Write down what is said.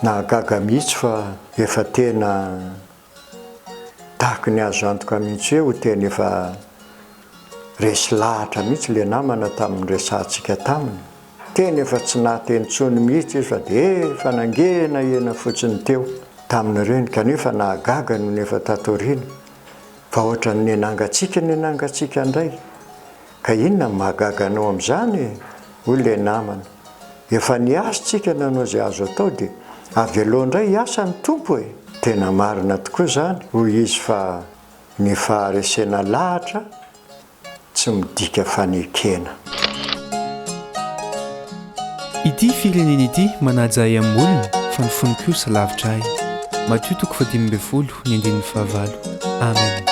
Nahagaga mihitsy fa efa tena tahaky ny azo antoka mihitsy hoe ho tena efa resy lahatra mihitsy ilay namana tamin'ny niresahantsika taminy. Tena efa tsy nahateny intsony mihitsy izy fa dia efa nangenahena fotsiny teo tamin'ireny kanefa nahagaga nony efa tato aoriana fa ohatran'ny nianangatsiaka nianangatsiaka indray. Ka inona no mahagaga anao amin'izany e? hoy ilay namana. Efa niasa tsika nanao izay azo atao dia avelao indray hiasa ny Tompo e! Tena marina tokoa izany hoy izy fa ny faharesena lahatra tsy midika fanekena. Ity firenena ity manaja ahy amin'ny molony fa ny fony kosa lavitra ahy. Matio toko fahadimy ambinifolo ny andininy fahavalo. Amen.